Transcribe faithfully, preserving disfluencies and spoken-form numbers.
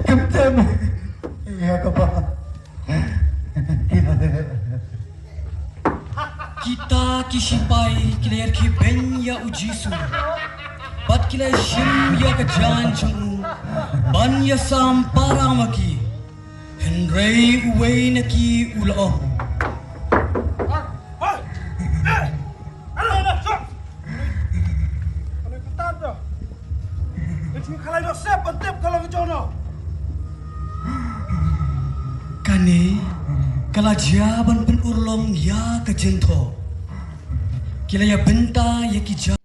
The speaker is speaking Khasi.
Khamtam ïa kaba kita ki shipai ki la ïarkhie beiñ ïa u Jisu bad ki la shim ïa ka jaiñ jong u ban ïasam para ma ki. Hynrei uwei na ki u la ong, kane ka la jia ban pynurlong ïa ka jingthoh. Ki la ïa bynta ïa ki jaiñ.